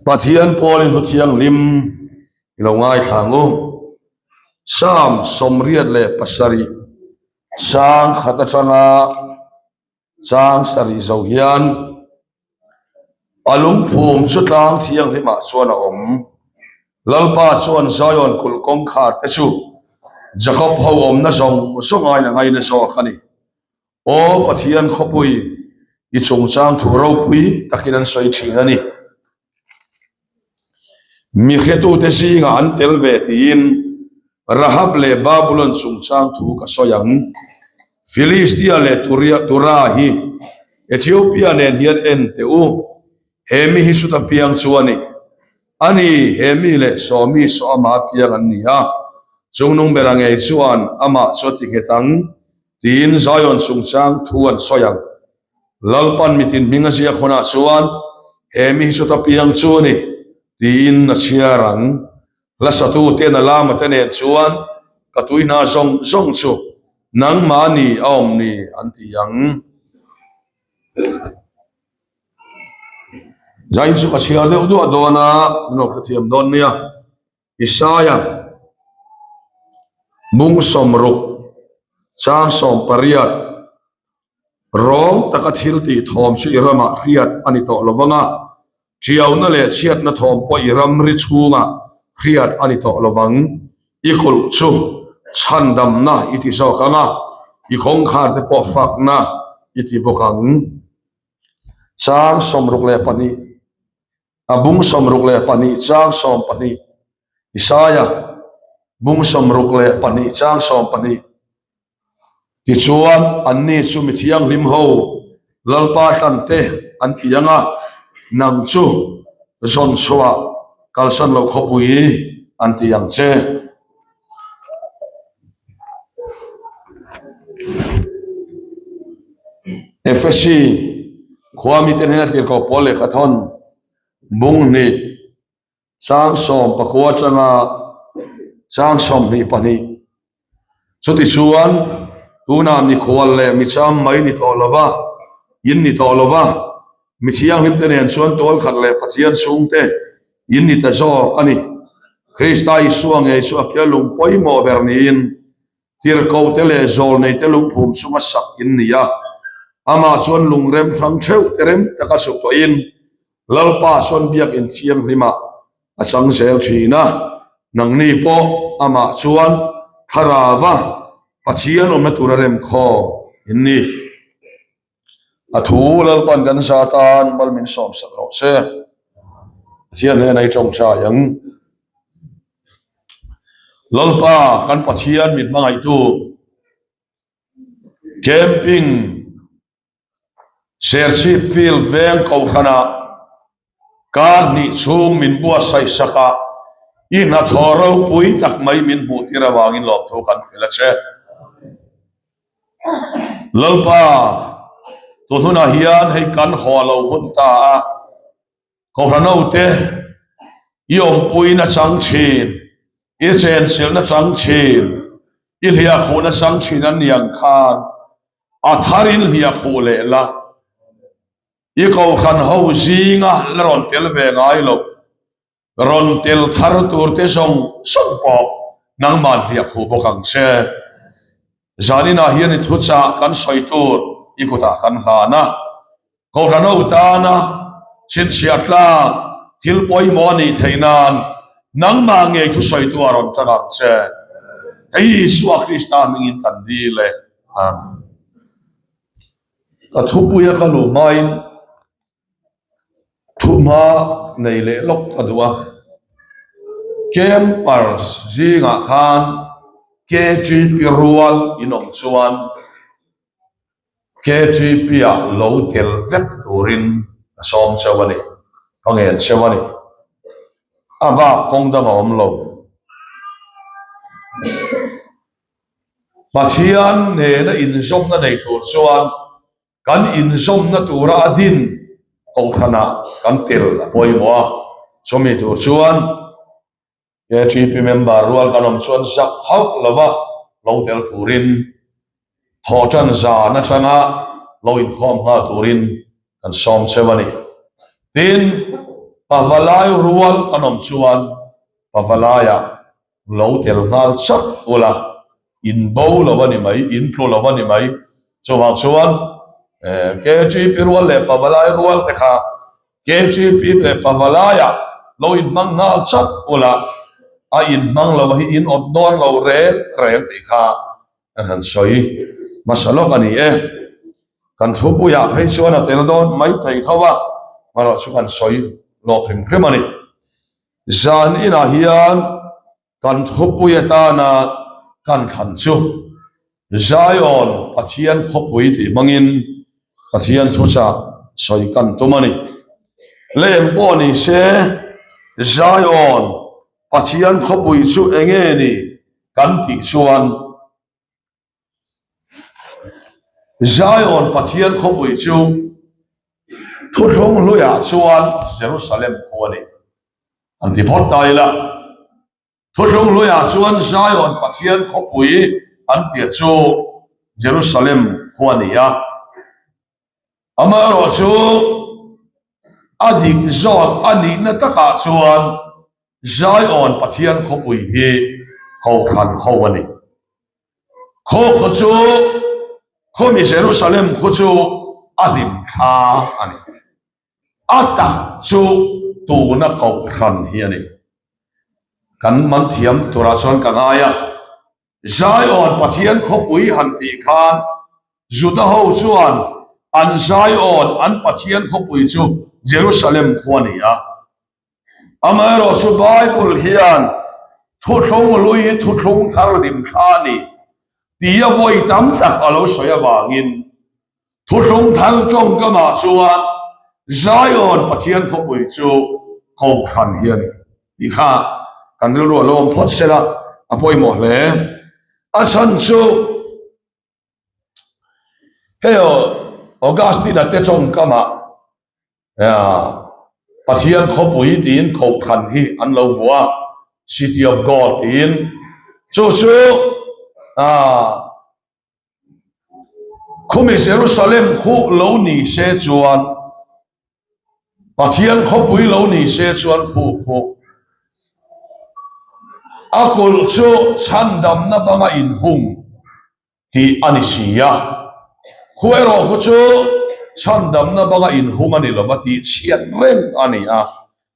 Pathian pawlin thu thianghlim i lo ngaithla ang u. Psalm 87 chang khat atanga chang sarih zo hian a lungphum chu tlang thianghlimah chuan a awm. Lalpa chuan Zion kulh kawngkhar te chu Jakob ho awmna zawng zawng aiin a ngaina zawk a ni. Aw Pathian khawpui, i chungchang thu ropui takin an sawi thin a ni. Mi hretute zingah an tel ve tiin Rahab leh Babulon chungchang thu ka sawi ang. Filistia leh Tura hi Ethiopia nen hian en teh u, he mi hi chuta piang chu a ni. A ni, he mi leh sawmi saw amah piang an ni a, chungnung bera ngei chuan amah chu a ti nghet ang tiin Zion chungchang thu an sawi ang. Lalpan mitin hming a ziak hunah chuan he mi hi chuta piang chu a ni tiin a chhiar ang. Hla satuten a lama te nen chuan ka tui hna zawng zawng chu nangmahni a awm ni an ti ang. Zain chu ka chhiar deuh duah dawn a, min lo hrethiam dawn nia. Isaia bung sawmruk chang 18 Rawng taka thil tih thawm chu i ramah hriat a ni tawh lo vang a, ṭiauna leh chhiatna thawm pawh i ramri chhungah hriat a ni tawh lo vang. I kulh chu chhandamna i ti zawk ang a, i kawngkhar te pawh fakna i ti bawk ang. Chang 62. A bung 62 chang 12, Isaia bung 62 chang 12. Tichuan, anni chu mi thianghlim ho Lalpa hlante an ti ang a, nang chu zawn chhuah kalsan loh khawpui an ti ang che. Efesi khua mite hnena tirhkoh pawl lehkha thawn bung hnih chang 19 atanga chang 22. Chutichuan, tunah mikhual leh micham mai ni tawh lova, in ni tawh lova, mi thianghlimte nen chuan tualkhat leh Pathian chhungte in ni ta zawk a ni. Krista Isua ngei chu a kia lung pawimawh ber niin tirhkohte leh zawlneite lungphum chunga sak in ni a. Amah chuan lungrem hrang theuh te rem taka chhuk tawhin Lalpa chuan biakinn thianghlimah a chang zel thin a, nangni pawh amah chuan thlarava Pathian awmna tura remkhawm in ni. A thu Lalpan kan za tan mal min sawmsak rawh se. Pathian hnena i tawngtai ang. Lalpa kan Pathian min hmangaihtu camping Serchhip Field veng kohhranah kar hnih chhung min buatsaih sak a, i hnathawh ropui tak mai min hmuh tir avangin lawmthu kan hrilh a che. Lalpa, tun hunah hian hei kan haw lo hun ta a, Kohhranhote i awmpuina chang thin, i chenchilhna chang thin, i hliahkhuhna chang thin an ni ang khan a tharin hliahkhuh leh la. I kohhranho zinga la rawn tel ve ngai lo. Rawn tel thar turte zawng zawng pawh nangmah hliah khuh bawk ang che. Zaninah hian i thuchah kan sawi tur i kutah kan hlan a, Kohhran ho tana chhinchhiah tlak thil pawimawh a nih theih nan nangmah ngei thusawitu a rawn tang ang che. Hei Isua Krista hmingin kan dil e. Amen. Ka thupuia ka luh hmain Thuhma nei leh lawk a duh a, Campers zingah khan KTP rual in awm chuan KTP ah lo tel vek turin ka sawm cheu a ni, ka ngen cheu a ni. A bak kawng dang a awm lo. Pathian nena inzawmna nei tur chuan Kan inzawmna tura a din kohhranah kan tel a pawimawh a, chumi tur chuan KTP member rual kan awm chuan zak hauh lova lo tel turin thawhtan zan atanga lo inkhawm nghal turin kan sawm cheu a ni. Tin. Pavalai rual kan awm chuan Pavalaiah lo tel nghal chak ula, in bo lo a ni mai, in tlu lo a ni mai. Chuvang chuan KGP rual leh Pavalai rual te kha KGP leh Pavalaiah lo inhmang nghal chak ula, a inhmang lo hi in awt dawn lo reng reng tih kha Kan han sawi hmasa lawk a ni e. Kan thupuiah phei chuan a tel dawn mai thei tho a, erawh chu kan sawi lawk hrim hrim a ni. Zan inah hian kan thupui atana kan thlan chu Zion Pathian khawpui tih hmangin Pathian thuchah sawi kan tum a ni. Lem pawh ni se Zion Pathian khawpui chu enge ni kan tih chuan Zion Pathian khawpui chu thuthlung hluiah chuan Jerusalem khu a ni an ti phawt ta ila. Thuthlung hluiah chuan Zion Pathian khawpui an tia chu Jerusalem khu a ni a. Amaherawhchu a dik zawk a nihna takah chuan Zion Pathian khawpui hi Kohhran ho a ni. Khaw khaw chu khawmi Jerusalem khu chu a hlim thla a ni. A tak chu tuna Kohhran hi a ni. Kan man thiam turah chuan ka ngai a. Zion Pathian khawpui han tih khan Juda ho chuan an Zion an Pathian khawpui chu Jerusalem khua a ni a. Amaherawh chu Bible hian thuthlung hlui thuthlung thar hlim thla a ni tia vawi tam tak a lo sawi avangin Thuthlung thar tawngkamah chuan Zion Pathian khawpui chu Kohhran hi a ni tih kha kan rilru a lo awm phawt se la, a pawimawh hle. A chhan chu hei Augustine-a te tawngkamah Pathian khawpui tiin Kohhran hi an lo vuah a, City of God tiin. Chu chu Khumi Jerusalem khu lo ni se chuan, Pathian khawpui lo ni se chuan khu khu a kulh chu chhandamna banga inhung tih a ni si a. Khu erawh khu chu chhandamna banga inhung a ni lova tih chhiat reng a ni a,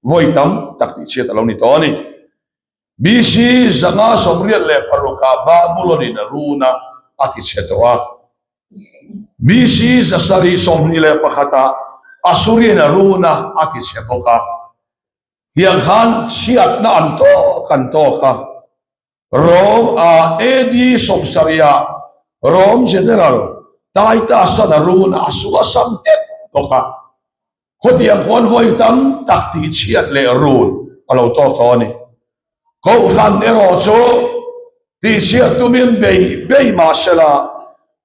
vawi tam tak tih chhiat a lo ni tawh a ni. BC 586 ah Babulon in a run a, a ti chhe tawh a. BC 721 ah Asurian a run a, a ti chhe bawk a. Tiang khan chhiatna an tawk an tawk a. Rome ah AD 70 ah Rome General Titus-an a run a, a suasam hnep bawk a. Khawtiang khuan vawi tam tak tihchhiat leh run a lo tawk tawh a ni. Kohhran erawh chu tihchhiat tumin bei bei mah sela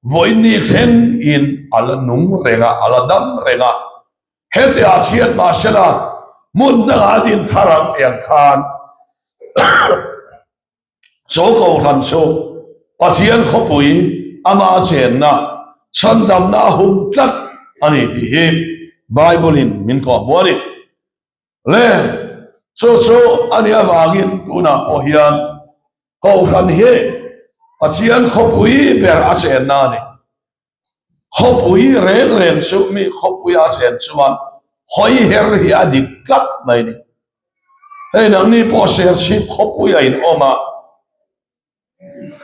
vawiin thleng in a la nung reng a, a la dam reng a. Hetiah chhiat mah sela hmun dangah a din thar ang tiang khan Chu Kohhran chu Pathian khawpui ama chenna chhandamna a hum tlat a ni tih hi Bible-in min kawhhmuh a ni. Le, chu chu a nih avangin tunah pawh hian Kohhran hi Pathian khawpui ber a chenna a ni. Khawpui reng reng chu mi khawpuia a chen chuan hawi her hi a dik tlat mai a ni. Hei nangni pawh Serchhip khawpuia in awm a,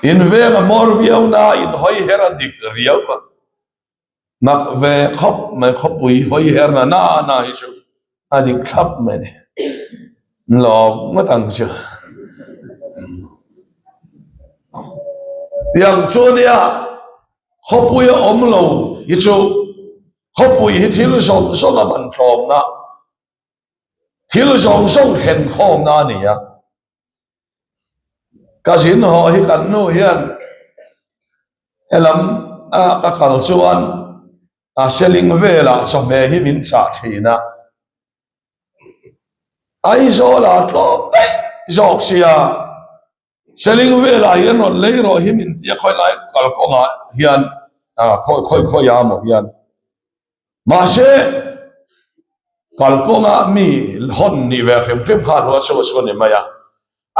in veng a hmawr viau na in hawi her a dik riau a, mak ve khawp mai khawpui hawi her na na na hi chu a dik thlap mai a ni. Lawm ngawt ang chu. Tiang chu nia khawpui a awm lo hi chu khawpui hi thil zawng zawng a man tlawmna thil zawng zawng thlen khawmna a ni a. Ka zin haw hi kan nu hian helam a ka kal chuan a seling velah chawhmeh hi min chah thin a. Aizawl ah tlawm daih zawk sia Seling velah hian rawn lei rawh hi min tia khawi lai kalkawngah hian khawi khawi khawi ah maw hian mahse. Kalkawnga mi hawn nih ve hrim hrim kha hluah chu chu a ni mai a.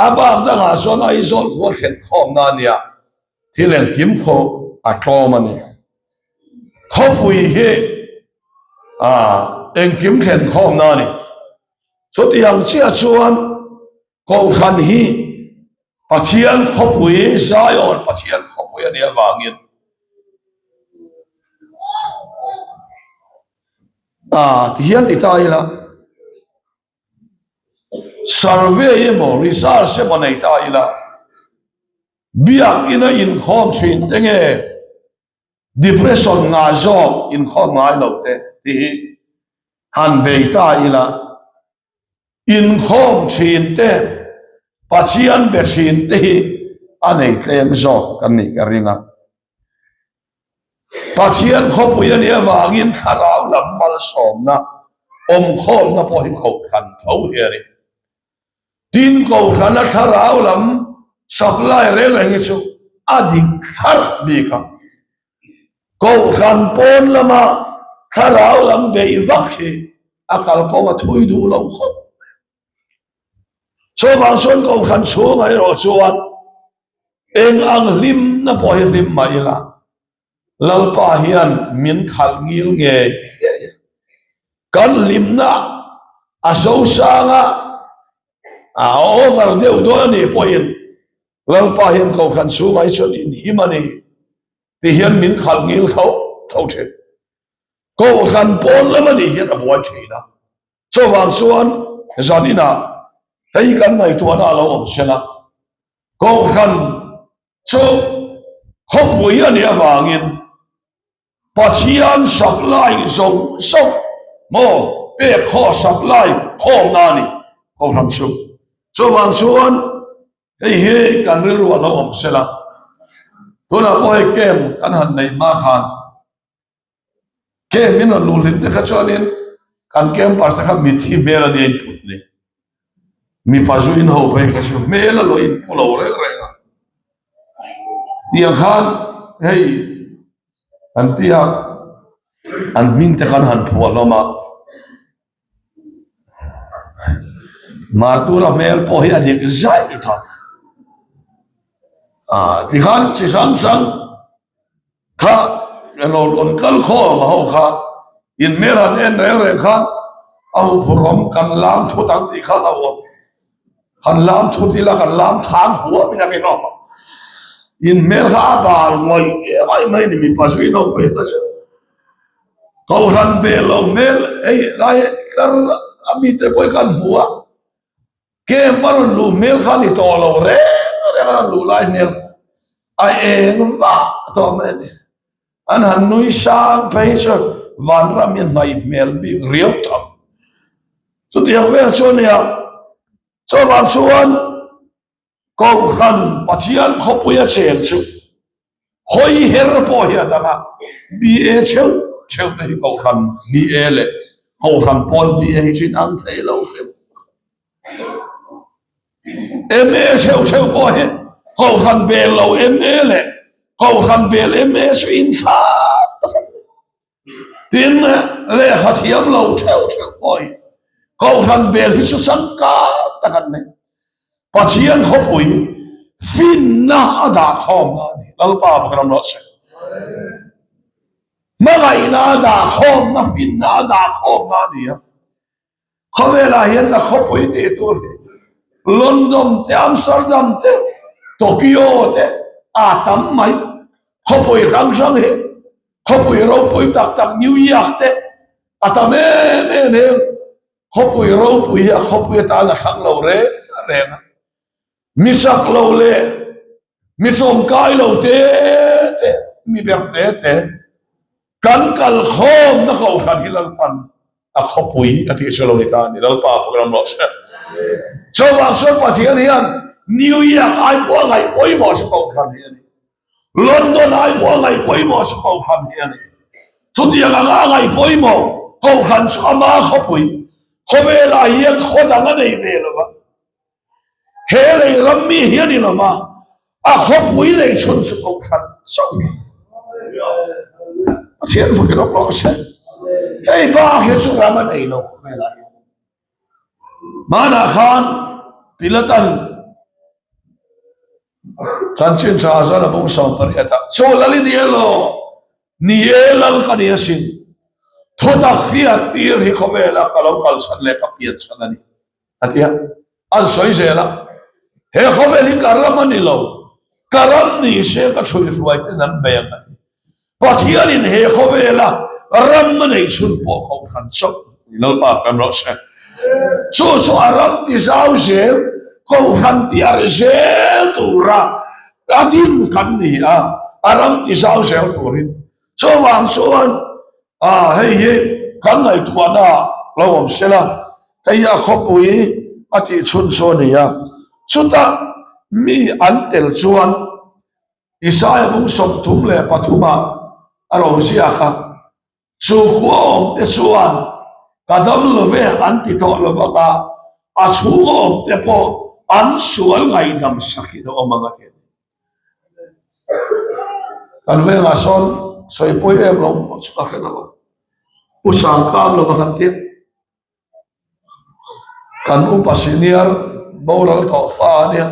A bak dangah chuan Aizawl khua thlen khawmna a nia, thil engkim khaw a tlawm a ni. Khawpui hi engkim thlen khawmna a ni. Chutiang chiah chuan Kohhran hi Pathian khawpui, Zion Pathian khawpui a nih avangin ah ti hian ti ta ila survey emaw research emaw nei ta ila biak ina inkhawm thin te nge Depression ngai zawk inkhawm ngai lo te tih hi han bei ta ila, inkhawm thin te, Pathian be thin te hi a nei tlem zawk kan nih ka ring a. Pathian khawpui a nih avangin thlarau lam malsawmna, awmkhawmna pawh hi kohhran tho hi a ni. Tin, Kohhrana thlarau lam supply reng reng hi chu a dik thlarh bik a. Kohhran pawn lama thlarau lam beih vak hi a kalkawng a thui duh lo khawp mai. Chuvang chuan Kohhran chhungah erawh chuan eng ang hlimna pawh hi hlim mah ila, Lalpa hian min khalh ngil ngei ngei a, kan hlimna a sosang a, a over deuh dawn a nih pawhin Lalpa hian Kohhran chhungah hi chuan inhim a ni ti hian min khalh ngil tho tho thin. Kohhran pawn lam a nih hian a buai thin a, chuvang chuan zaninah hei kan ngaihtuahna a lo awm sela, Kohhran Chu khawpui a nih avangin Pathian supply zawng zawng maw pek khaw supply khawmna a ni Kohhran chu. Chuvang chuan hei hi kan rilru a lo awm sela, tunah pawh hei camp kan han neih hma khan Camp in rawn luh hlim te kha chuanin kan campers te kha mitthi hmel a nia input ni. Mipa zu in ho phei kha chu hmel a lo inpu lo reng reng a. Tiang khan hei an tia an hming te khan han phuah hlawm a. Martura hmel pawh hi a dik zaih tha. Tikhan chi hrang hrang Kha elo rawn kal khawm a ho kha in hmel han en reng reng khan a huphurhawm kan lam thut ang tih kha a awm. Han lam thut ila kan lam thang huam in a rinawm a. In hmel kha a bal ngawih ngawih mai ni mipa zui no pawh kha chu. Kohhran bel lo hmel hei lai tlar a mite pawh khan hmu a. Camp a rawn luh hmel kha a ni tawh lo reng reng a rawn luh lai hmel kha a eng vah tawh mai a ni. An han nui sang phei chu vanram hi a hnaih hmel bik riau tham. Chutiang vel chu a nia, chuvang chuan Kohhran Pathian khawpuia cheng chu hawi her pawh hi a dang a, BA theuh theuh te hi Kohhran BA leh Kohhran pawl BA hi chu inang thei lo hrim. MA theuh theuh pawh hi Kohhran bel lo MA leh Kohhran bel MA chu inthlak tak an ni. Tin, lehkha thiam lo theuh theuh pawh hi Kohhran bel hi chu changkang tak an ni. Pathian khawpui finna a dah khawm a ni. Lalpa fak ram rawh se. Hmangaihna a dah khawmna, finna a dah khawmna a ni a. Khawvelah hian ka khawpui tih tur hi London te, Amsterdam te, Tokyo te a tam mai. Khawpui hrang hrang hi khawpui ropui tak tak New York te a tam em em heng khawpui ropui hi a khawpui atan a thlang lo reng reng a. Mi chak lo leh mi tlawmkai lo te te, mi ber te te kan kal khawmna kohhran hi Lalpan a khawpui a tih chu lo ni ta a ni. Lalpa fak ram rawh se. Chuvang chuan Pathian hian New York ai pawh a ngaih pawimawh chu kohhran hi a ni. London ai pawh a ngaih pawimawh chu kohhran hi a ni. Chutiang anga a ngaih pawimawh kohhran chu ama khawpui khawvelah hian khaw dang a nei ve lo va. He lei ram mi hi a ni lo va, a khawpui lei chhun chu kohhran chauh a ni. Pathian fakin awm rawh se. Hei bak hi chu ram a nei lo khawvelah hian. Hmanah khan Pilatan chanchin tha chuan a bung 18 ah, Chaw lal i ni elaw? Ni e, lal ka ni asin. Thutak hriat tir hi khawvela ka lo kalchhan leh ka pian chhan a ni, a ti a. An sawi zel a, He khawvel hi ka ram a ni lo, ka ram ni se ka chhuihruai ten an bei ang a ti. Pathianin he khawvela ram a neih chhun pawh kohhran chauh ni Lalpa kan rawh se. Chu chu a ram ti zau zel, kohhran ti arh zel tura a din kan ni a, a ram ti zau zel turin. Chuvang chuan a hei hi kan ngaihtuahna ah lo awm sela, hei hi a khawpui a tih chhun chu a ni a, chutah mi an tel chuan Isaia bung 33 ah a ro ziak a, Chu khua awmte chuan ka dam lo ve an ti tawh lo vang a, a chhunga awmte pawh an sual ngaihdam sakin a awm ang a ti a ni. Kan vengah sawn sawipawi em lo pawh chu ka hre lo a, Pu Sangkam lova kan ti a, kan upa senior boral tawh fa a nia.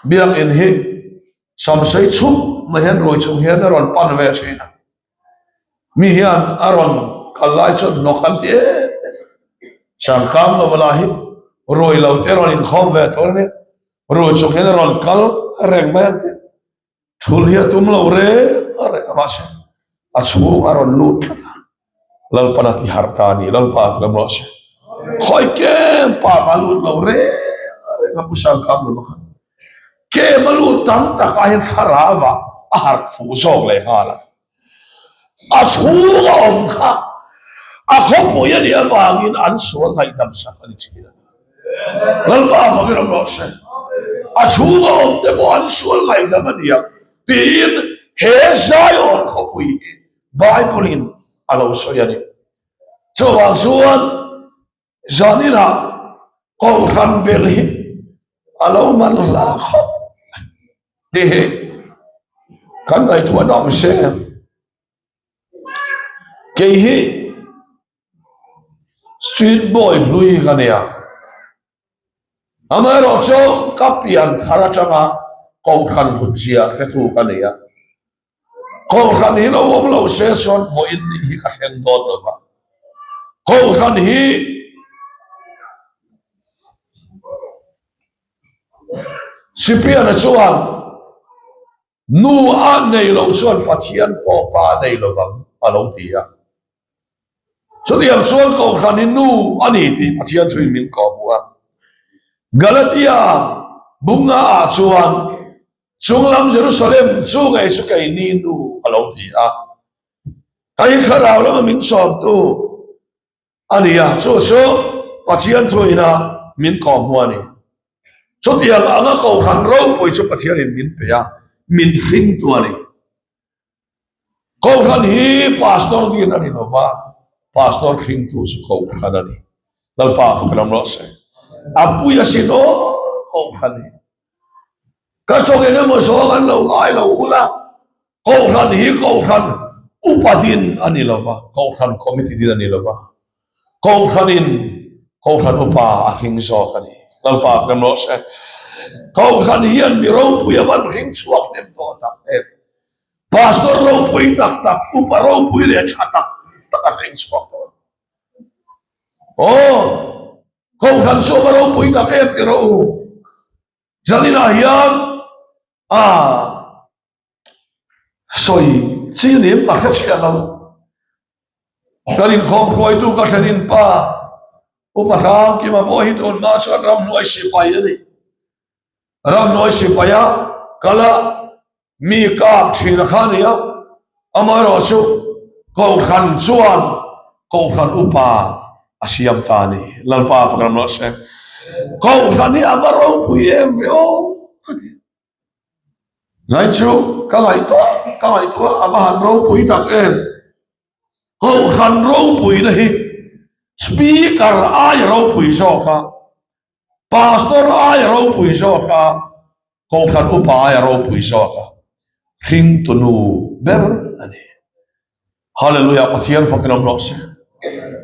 Biakinn hi samsei chhup mai hian rui chung hian a rawn pan ve thin a, mi hian a rawn kal lai chuan hnawk an ti em em a, Sangkam lova lah hi rui lo te rawn inkhawm ve tur a nia, rui chung hian a rawn kal reng mai an ti. Thul hi a tum lo reng a reng a, mahse a chhung a rawn lut tlat a, Lalpan a ti harh ta a ni, Lalpa a tlawm rawh se. Khawi kem pa a lut lo reng a reng a, Pu Sangkam lo kha kem a lut tam tak ah hian thlarau ah a harh fuh zawk leh nghal a. A chhung a awm kha a khawpui a nih avangin an sual ngaihdam sak a ni thin a. Lalpa avangin awm rawh se. A chhung a awm te pawh an sual ngaihdam a ni ang tiin he Zion khawpui hi Bible in a lo sawi a ni. Chuvang chuan Zaninah Kohhran bel hi a lo man hla khawp mai tih hi kan ngaihtuah nawm se. Kei hi street boy hlui ka nia. Amaherawh chu ka pian thar atanga Kohhran hlutzia hretu ka ni a. Kohhran hi lo awm lo se chuan vawiin ni hi ka thleng dawn lo va. Kohhran hi Sipiana chuan nu a nei lo chuan Pathian pawh pa a nei lo vang a lo ti a. Chutiang chuan Kohhran hi nu a ni tih Pathian thuin min kawhhmuh a. Galatia bunga ah chuan Chunglam Jerusalem chu ngei chu keini nu a lo ti a, hei thlarau lama min sawmtu a ni a, chu chu Pathian thuina min kawhhmu a ni. Chutiang anga Kohhran ropui chu Pathianin min pe a, min hringtu a ni. Kohhran hi Pastor din a ni lo va, Pastor hringtu chu Kohhran a ni. Lalpa fak lam rawh se. A pui asin aw Kohhran hi. Ka chawk eng emaw zawng an lo ngai lo ula, Kohhran hi Kohhran upa din a ni lo va, Kohhran committee din a ni lo va, Kohhranin Kohhran upa a hring zawk a ni. Lalpa fak lam rawh se. Kohhran hian mi ropui a van hring chhuak hnem tawh tak em. Pastor ropui tak tak, upa ropui leh tha tak tak a hring chhuak tawh. Aw, Kohhran chu a va ropui tak em ti rawh u. Zaninah hian a sawi chi nim ka hre chhiah lo. Kan inkhawm hruaitu ka thlenin pa Upa Hrangkima pawh hi tun hma chuan ramhnuai sipai a ni. Ramhnuai sipaia kal a Mi kap thin a kha nia, amaherawh chu Kohhran chuan Kohhran upa a siam ta a ni. Lalpa fak ram rawh se. Kohhran hi a va ropui em ve aw ka ti. Ngai chu ka ngaihtuah ka ngaihtuah a va han ropui tak em. Kohhran ropuina hi Speaker aia ropui zawk a, Pastor aia ropui zawk a, Kohhran upa aia ropui zawk a, hringtu nu ber a ni. Hallelujah Pathian fakin awm rawh se.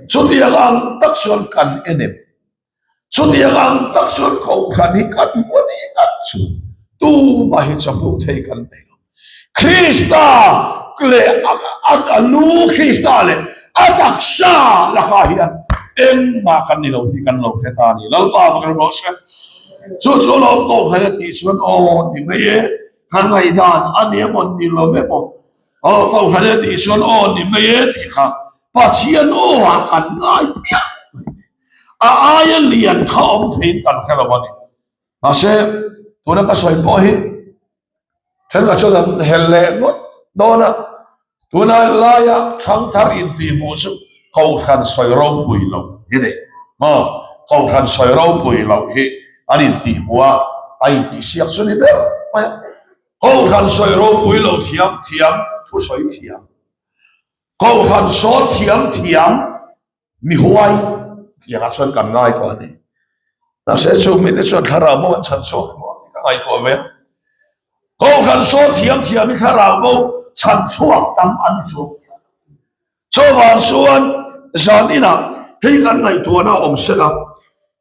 Chutiang ang tak chuan kan en em? Chutiang ang tak chuan kohhran hi kan hmu a ni ngat chu tumah hi chapo thei kan nei lo. Krista leh a lu Krista leh a taksa lakah hian engmah kan ni lo tih kan lo hre ta a ni. Lalpa fakin awm rawh se. Chu chu lawm kohhran a tih chuan aw ni mai e, kan ngaihdan a ni emaw ni lo emaw Aw kohhran e tih chuan aw ni mai e tih kha Pathian aw ah kan ngai miah mai ni. A aia lian kha awm theiin kan hre lo a ni. Mahse tuna ka sawi pawh hi thenkhat chuan an hel leh ngawt dawn a, tuna laia thangthar intihhmuh chu kohhran sawi ropui lo hi ni maw? Kohhran sawi ropui loh hi an intihhmuh a, a intihsiak chu ni ber mai a. Kohhran sawi ropui lo thiam thiam thu sawi thiam. Kohhran saw thiam thiam mi huai tiangah chuan kan ngai tawh a ni. Mahse chu mite chuan thlarau bo an chhan chhuak emaw tih ka ngaihtuah ve a. Kohhran saw thiam thiam hi thlarau bo chhan chhuak tam an ni chuang nia. Chuvang chuan zan inah hei kan ngaihtuahna a awm sela,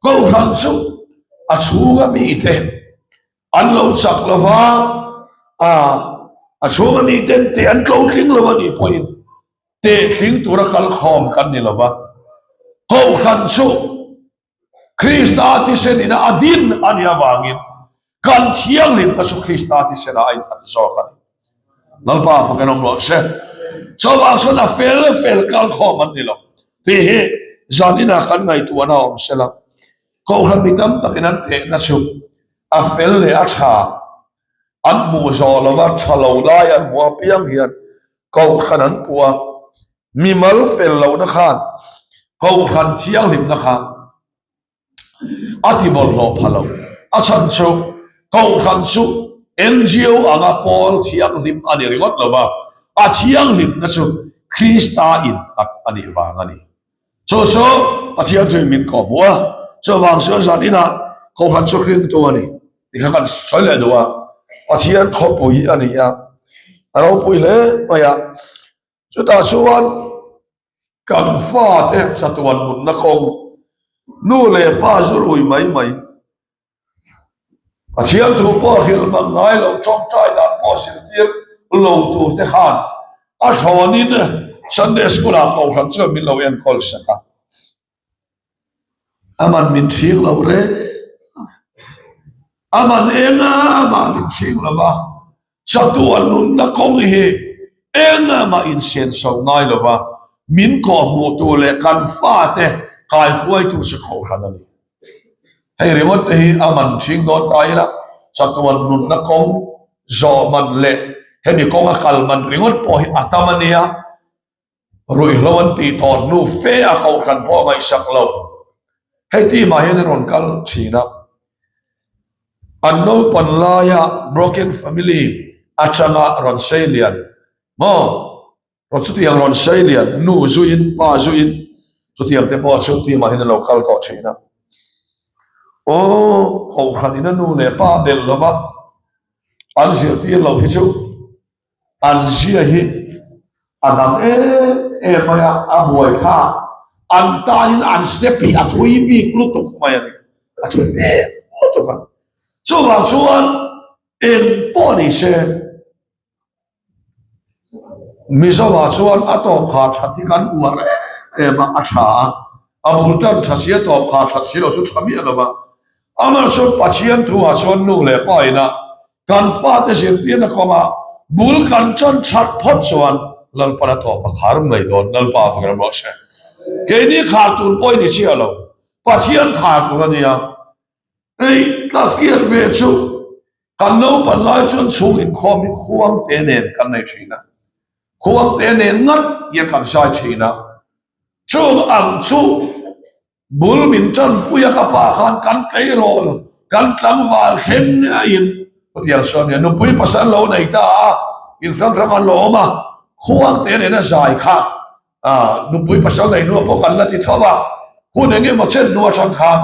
Kohhran chu a chhunga mite An lo chak lo va, a a chhung a nih ten teh an tlo tling lo a nih pawhin teh tling tura kal khawm kan ni lo va. Kohhran chu Krista thisen ina a din a nih avangin kan thianghlimna chu Krista thisenah a innghat zawk a ni. Lalpa fakin awm rawh se. Chuvang chuan a fel fel kal khawm an ni lo tih hi zan inah kan ngaihtuahna a awm sela. Kohhran mi tam takin an tehna chu a fel leh a tha an hmuh zawh lova tha lo lai an hmuh apiang hian kohhran an puh a, mimal fel lohna khan kohhran thianghlimna kha a ti bawlhhlawh pha lo. A chhan chu kohhran chu NGO anga pawl thianghlim a ni ringawt lova, a thianghlimna chu Krista innghat a nih vang a ni. Chu chu Pathian thuin min kawh hmuh a, chuvang chuan zan inah Kohhran chu hringtu a ni tih kha kan sawi leh duh a, Pathian khawpui a ni a, a ropui hle mai a, chutah chuan kan fate chatuan mutna kawng nu leh pa zu rui mai mai Pathian thu pawh hrilh hman ngai lo tawngtai dan pawh zirtir lo tur te khan a thlawnin Sunday School ah Kohhran chuan min lo enkawl sak a. A man min thing lo reng a, a man eng a mah min thing lo va, chatuan nunna kawng hi eng a mah insenso ngai lo va, min kawhhmuhtu leh kan fate kaihuaitu chu Kohhran a ni. Hei ringawt te hi a man ṭhing dawn ta ila, chatuan nunna kawng zawh man leh hemi kawnga kal man ringawt pawh hi a tam a nia. Ruihhlo an tih tawh hnu fe a kohhran pawh a ngaihsak lo. Hei team ah hian a rawn kal ṭhin a. An naupan laia broken family aṭanga rawn sei lian maw? Raw chutiang rawn sawi lian, nu zuiin, pa zuiin, chutiang te pawh chu team ah hian an lo kal tawh thin a. Aw, Kohhran in a nu leh pa bel lova an zirtir loh hi chu an zia hi a dang em em mai a, a buaithlak. An tanin an step hi a thui bik lutuk mai a ni, a thui em lutuk a. Chuvang chuan eng pawh ni se, Mizoah chuan a tawp kha that hi kan uar em em a, a tha a, a bul tan tha si a tawp kha that si lo chu tha miah lo va. Amaherawhchu Pathian thuah chuan nu leh pa inah kan fate zirtirna kawngah bul kan tan that phawt chuan Lalpan a tawp a khar mai dawn, Lalpa a fak ram rawh se. Keini khar tur pawh i ni chiah lo, Pathian khar tur a nia. Hei ka hriat ve chu kan naupan lai chuan chhung inkhawm hi khuang te nen kan nei thin a, khuang te nen ngat hian kan zai thin a, chung ang chu bul min tanpui a ka pa khan kan tleirawl kan tlangval thleng a in chutiang sawn hian nupui pasal lo nei ta a, in hrang hrang an lo awm a, khuang te nen a zai kha A nupui pasal nei hnua pawh kan la ti tho a, hun eng emaw chen hnu atang khan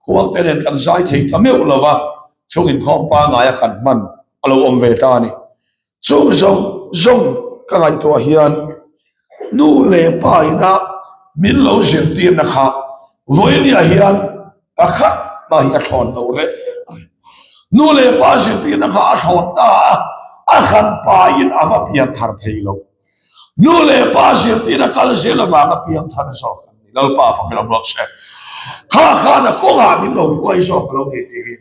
khuangte nen kan zai thei ta meuh lo va, chung inkhawm pangaia kan hman a lo awm ve ta a ni. Chung zawng zawng ka ngaihtuah hian nu leh pa ina min lo zirtirna kha vawinia hian pakhat mah hi a thlawn lo reng a ni. Nu leh pa zirtirna kha a thlawn ta a, a hran pain a va pian thar thei lo. Nu leh pa zirtirna kal zel avanga piang thar zawk an ni. Lalpa fak ilo rawh se. Kha khan a kawngah min lo hruai zawk a lo ni tih hi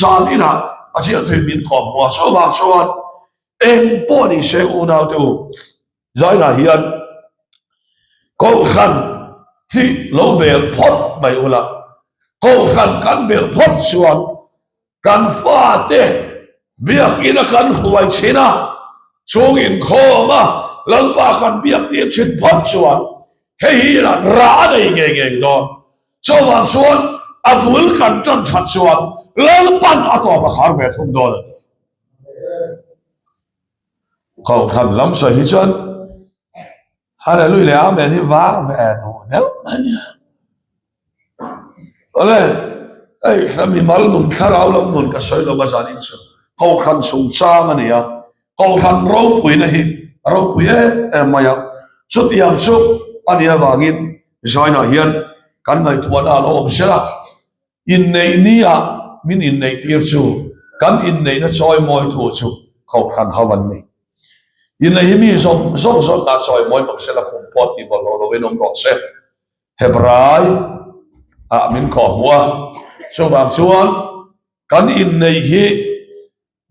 zan inah Pathian thuin min kawm hmu a. Chuvang chuan eng pawh ni se unaute u, zainah hian Kohhran hi lo bel phawt mai ula, Kohhran kan bel phawt chuan Kan fate biakina kan hruai thin a, chung inkhawm a Lalpa kan biak tir thin phawt chuan hei hi inah rah a nei ngei ngei dawn. Chuvang chuan a bul kan tan that chuan Lalpan a tawp a khar ve thung dawn a ni. Kohhran lam sawi hi chuan Hallelujah leh Amen hi var ve duh deuh mai a. Awle, hei hla mimal nun thlarau lam nun ka sawi lo va zanin chu Kohhran chungchang a ni a, Kohhran ropuina hi a ropui em em mai a, chutiang chu a nih avangin Zainah hian kan ngaihtuahna a lo awm zel a, inneih nia min inneih tir chu kan inneihna chawimawitu chu Kohhran ho an ni. Inneih hi mi zawng zawng zawngah chawimawi awm sela kum pawh tih bawlhhlawh lovin awm rawh se. Hebrai ah min khawh hmuh a, chuvang chuan kan inneih hi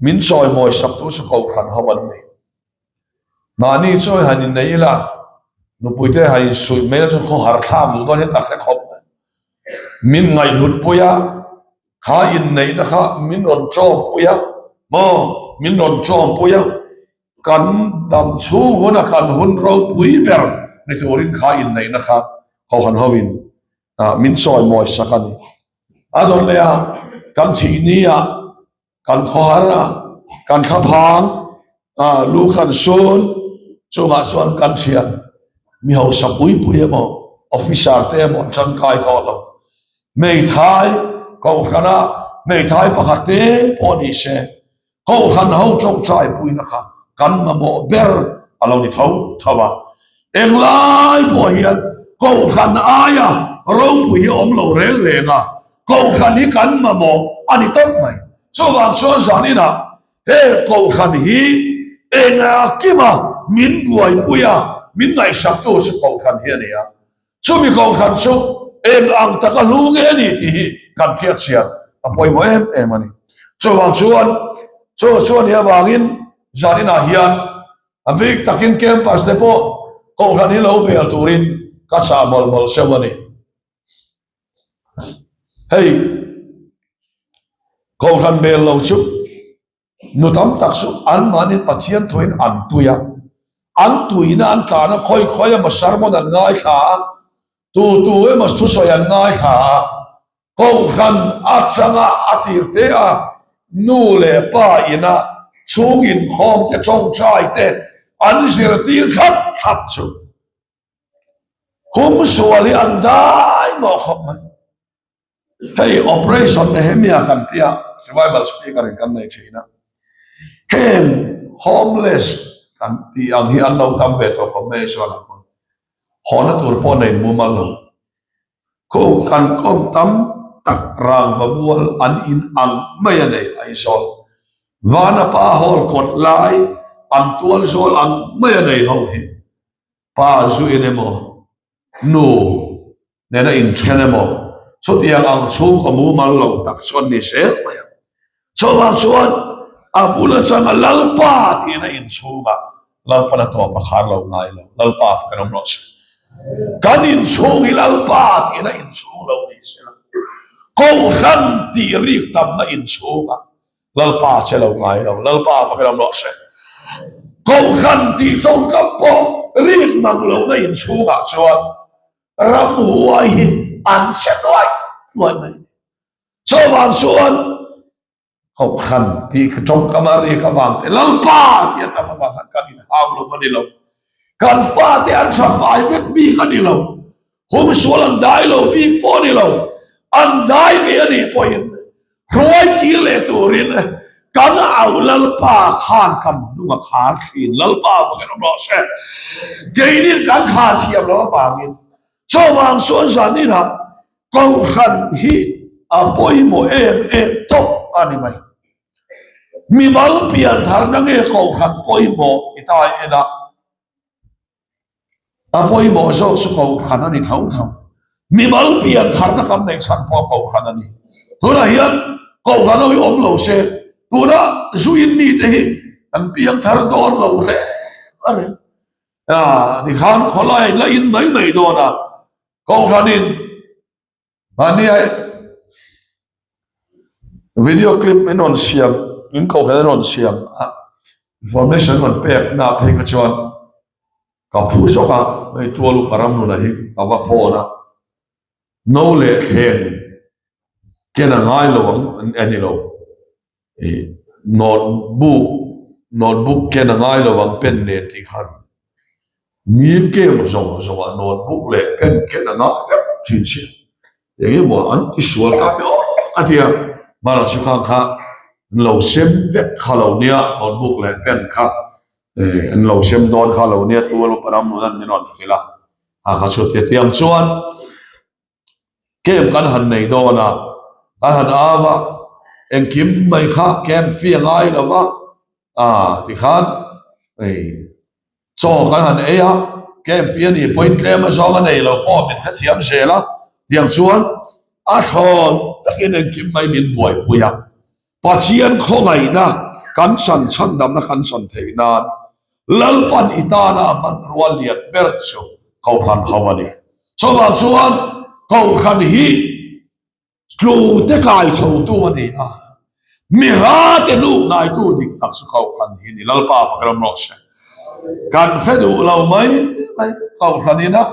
min chawimawi saktu chu Kohhran ho an ni. Mahni chawi han innei ila, nupuite han insuih mai la chuan khawhar thlak duh dawn hian ka hre khawp mai. Min ngaihhlutpui a, kha inneihna kha min rawn tawmpui a, maw min rawn tawmpui a, Kan dam chhung huna kan hun ropui ber ni turin kha inneihna kha Kohhran hovin min chawimawi sak a ni. A dawn leh a, kan thih ni ah, kan khawhar a, kan thlaphang a, lu kan sun, chungah chuan kan thian mi hausa pui pui emaw, officer te emaw an tangkai tawh lo. Hmeithai Kohhrana hmeithai pakhat te pawh ni se, Kohhran ho tawngtai puina kha kan mamawh ber a lo ni tho tho a. Englai pawh hian Kohhran aia ropui hi a awm lo reng reng a, Kohhran hi kan mamawh a ni tawp mai. Chuvang chuan zaninah he Kohhran hi enga kima min buaipui a, min ngaihsaktu chu Kohhran hi a ni a. Chumi Kohhran chu eng ang taka hlu nge a ni tih hi kan hriatchhiat a pawimawh em em a ni. Chuvang chuan chu chu a nih avangin zaninah hian a bik takin campus te pawh Kohhran hi lo bel turin ka chah mawlh mawlh seuh a ni. Hei Kohhran bel lo chu Nu tam tak chu anmahni Pathian thuin an tui a, an tuina an tlan a, khawi khawi emaw sermon an ngaithla a, tu tu emaw thusawi an ngaithla a, Kohhran atanga a tir te a nu leh pa ina chhung inkhawm te tawngtai te an zirtir thlap thlap chu humsual hi an dai mawh khawp mai. Hei Operation Nehemia kan tia revival speaker in kan nei thin a, heng homeless kan tih ang hi an lo tam ve tawh khawp mai chuan ang pawn hawna tur pawh nei mumal lo. Khu kan kawm tam tak rangva mual an in ang mai a nei Aizawl Vanapa hall kawt lai an tual zawl ang mai a nei ho hi pa zu in emaw nu nena inthen emaw chutiang ang chhungkaw mumal lo tak chuan ni zel mai ang. Chuvang chuan a bul atanga Lalpa tiin a inchhungah Lalpan a tawp a khar lo ngai lo. Lalpa kan awm rawh se. Kan inchhung hi Lalpa tiin a inchhung lo ni sela. Kohhran tih rik tamna inchhungah Lalpa che lo ngai lo. Lalpa kan awm rawh se. Kohhran tih tawngkam pawh rik mang lohna inchhungah chuan Ramhuai hi an che nuaih nuaih mai. Chuvang chuan Kohhran tih ka tawngkam a rik avang te Lalpa tih a tam avang khan kan inhau lo a ni lo. Kan fate an tha fai vek bik a ni lo. Humsual an dai lo bik pawh a ni lo. An dai ve a nih pawhin hruai kir leh turin. Kan auh Lalpa khan kan hnung a khar thin. Lalpa vangin awm rawh se. Keinin kan khar thiam lo avangin chuvang chuan zaninah Kohhran hi a pawimawh em em tawp a ni mai. Mimal pian tharna nge Kohhran pawimawh ti ta en a, a pawimawh zawk chu Kohhran a ni tho tho. Mimal pian tharna kan neih chhan pawh Kohhran a ni. Tunah hian Kohhran ho hi awm lo se, tuna zuin mite hi kan piang thar dawn lo reng a reng. Tikhan khawlai la in mai mai dawn a. Kohhranin mahnia video clip min rawn siam, min kohhran an rawn siam a, information rawn pek na phei kha chuan ka phu zawk a, hei tual upa ram nuna hi ka va phone a, no leh thleng ken a ngai lo ang a ni lo, ih notebook notebook ken a ngai lo ang pen nen tih khan mi kem zawng zawng ah notebook leh pen ken a ngai vek thin si eng emaw an ti sual ta hle awk a tia hmanah chu khang kha an lo sem vek kha lo nia notebook leh pen kha eh an lo sem dawn kha lo nia tual upa ram nun an min rawn hrilh a a kha chu tiang chuan. Camp kan han nei dawn a, kan han au a, engkim mai kha camp fee a ngai lo va, ah tikhan hei chaw kan han ei a, camp fee a nih pawhin tlem a zawng a nei lo pawh min hrethiam zel a, tiang chuan a thlawn takin engkim mai min buaipui a. Pathian khawngaihna kan chan chhandamna kan chan theih nan Lalpan i tana a hmanrua lian ber chu Kohhran ho a ni. Chuvang chuan Kohhran hi tlute kai thotu a ni a, mihrate hnuk hnaitu dik tak chu Kohhran hi a ni. Lalpa fak ram rawh se. Kan hre duh lo mai mai Kohhran ina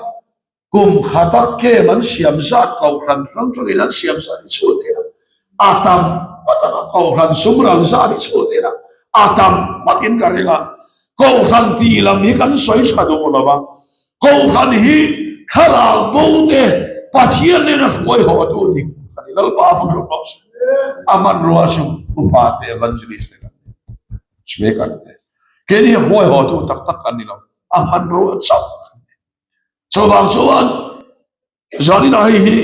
Kum khata kem an siam zat kohhran hrang hrangin an siam zat hi chhut ila a tam ngawt ang a, kohhran sum ral zat hi chhut ila a tam ngawtin ka ring a, kohhran tih lam hi kan sawi tha duh lo va, kohhran hi thlarau bo te Pathian nena hruai haw tu dik a ni, Lalpa fak rawh rawh se, a hmanrua chu upa te evangelist te kan ni, speaker te, keini hi hruai haw tu tak tak kan ni lo, a hmanrua chauh kan ni. Chuvang chuan Zanina hei hi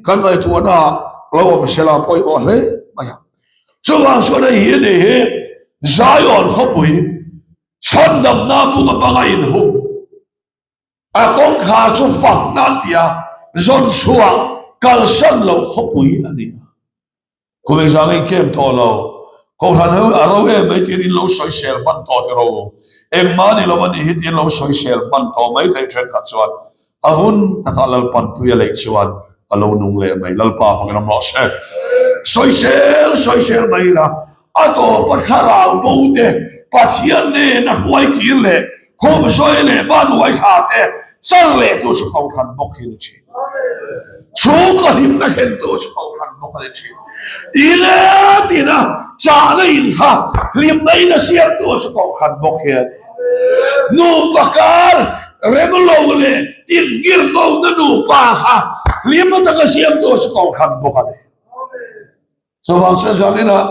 kan ngaihtuahna lo awm sela pawimawh hle mai a. Chuvang chuan hei hi ni hi Zion khawpui chhandamna bung a banga inhum a kawngkhar chu fakna an ti a, zawn chhuah kalsan loh khawpui a ni a. Kum engzah nge kem tawh lo? Kohhran ho a ro em mai tiin in lo sawisel hman tawh ti ro. Engmah ni lo a nih hi tiin lo sawisel hman tawh mai thei thenkhat chuan a hun takah Lalpan tui a leih chuan a lo nung leh mai. Lalpa fangin awm rawh se. Sawisel sawisel mai ila a tawpa thlarau bo te Pathian nena hruai kir leh Khum sawi leh ban uai thla te chal leh tu chu kohhran bawk hi a ni thin. Chhungkaw hlimna thlen tu chu kohhran bawk a ni thin. I le tina chahna in kha hlimna in a siam tu chu kohhran bawk hi a ni. Nupa kar rem lo leh inngirhlohna nupa kha hlim taka siam tu chu kohhran bawk a ni. Chuvang chuan zaninah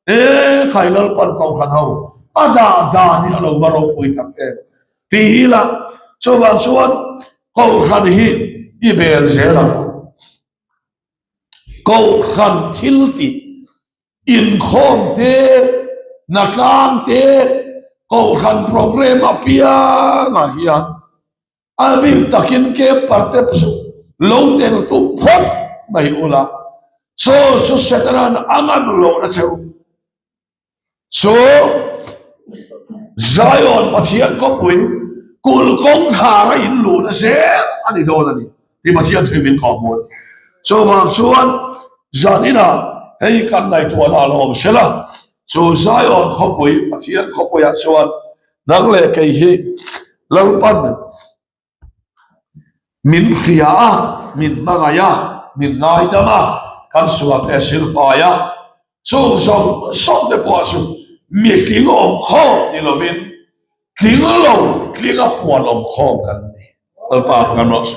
e khai Lalpan Kohhran ho a dah dan hi a lo va ropui tak em ti ila chuvang chuan Kohhran hi i bel zel ang u. Kohhran thil tih inkhawm te, hnatlang te, Kohhran program apiangah hian A bik takin camper te chu lo tel tum phawt mai ula, chaw chu Setana'n a ngam lohna che u. Chu Zion Pathian khawpui kulh kawngkhar a in luhna zel a ni dawn a ni tih Pathian thu min kawh hmu a ni. Chuvang chuan zaninah hei kan ngaihtuahna a lo awm sela, chu Zion khawpui Pathian khawpuiah chuan Nang leh kei hi Lalpan min hria a, min hmangaih a, min ngaidam a, kan sual te a silfai a, chung zawng zawng te pawh chu mi tling awm khawm ni lovin tling lo tlinga puan awm khawm kan ni. Lalpa fak an rawh se.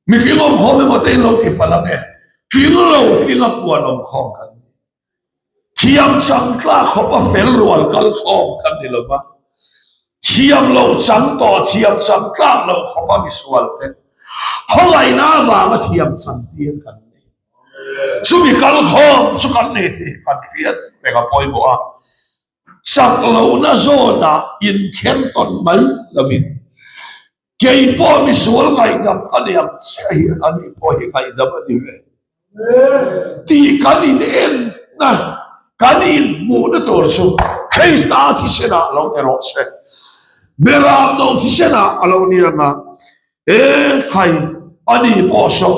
Mi tling awm khawm emaw te in lo ti palh ang e, tling lo tlinga puan awm khawm kan ni. Thiam chang tlak khawp a fel rual kal khawm kan ni lo va, thiam lo chang tawh thiam chang tlak lo khawp a misual te khawngaihna avanga thiam chang tir kan ni. Chumi kal khawm chu kan nei tih kan hriat reng a pawimawh a, chak lohna zawnah inkher tawn mai lovin Kei pawh misual ngaihdam ka ni ang chiah hian ani pawh hi ngaihdam a ni ve tih kan in enna, kan inhmuhna tur chu Krista thisenah lo ni rawh se. Beram no thisenah a lo ni ang a, e khai ani pawh saw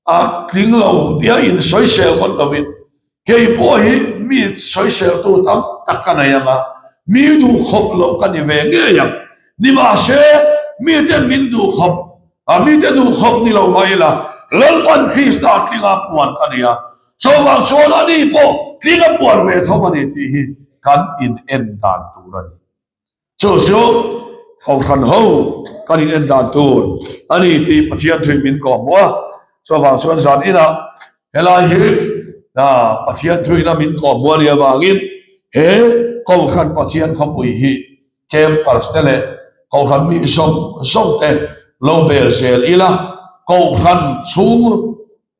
A tling lo tia insawisel ngawt lovin kei pawh hi mi sawiseltu tam tak ka nei ang a, mi duhkhawp loh ka ni ve ngei ang. Nimahse, miten min duhkhawp, a mite duhkhawp ni lo mah ila, Lalpan Krista tlinga puan ka ni a, chuvang chuan ani pawh tlinga puan ve tho a ni tih hi kan inen dan tur a ni. Chu chu Kohhran ho kan in en dan tur a ni tih Pathian thuin min kawhhmuh a, chuvang chuan zan inah helai hi Pathian thuina min kawhhmuh a nih avangin he Kohhran Pathian khawpui hi campers te leh Kohhran mi zawng zawng te lo bel zel ila, Kohhran chhung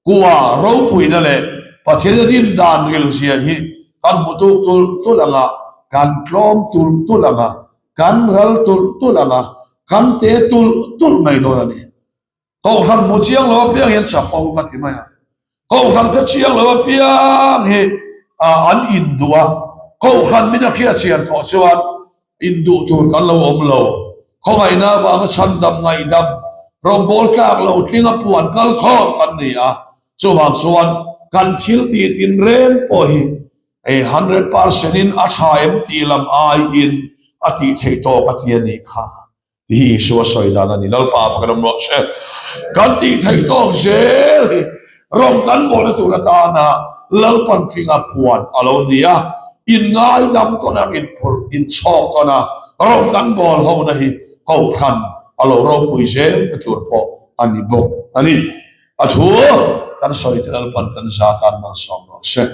Kua ropuina leh Pathian din dan rilzia hi kan hmu tuk tulh tulh ang a, kan tlawm tulh tulh ang a, kan ral tulh tulh ang a, kan te tulh tulh mai dawn a ni. Kohhran hmu chiang lo apiang hian chapo ka ti mai a, Kohhran hre chiang lo apiang hi an induh a, Kohhran min a hriatchian tawh chuan Induh tur kan lo awm lo. Khawngaihna avanga chhandam ngaihdam rawngbâwl tlâk lo tlinga puan kal khawm kan ni a, chuvang chuan kan thil tih tinreng pawh hi ei 100% in a tha em tih lam aiin a tih theih tawk a ti a nih kha tih hi Isua sawi dan a ni. Lalpa fak ram rawh se. Kan tih theih tawk zel hi Rawng kan bawhna tur atana Lalpan tlinga puan a lo ni a, inngaidam tawn a, inphurh, inchhawk tawn a, rawng kan bawl hona hi Kohhran a lo ropui zel na tur pawh a ni bawk a ni. A thu kan sawi te Lalpan kan za tan malsawm rawh se.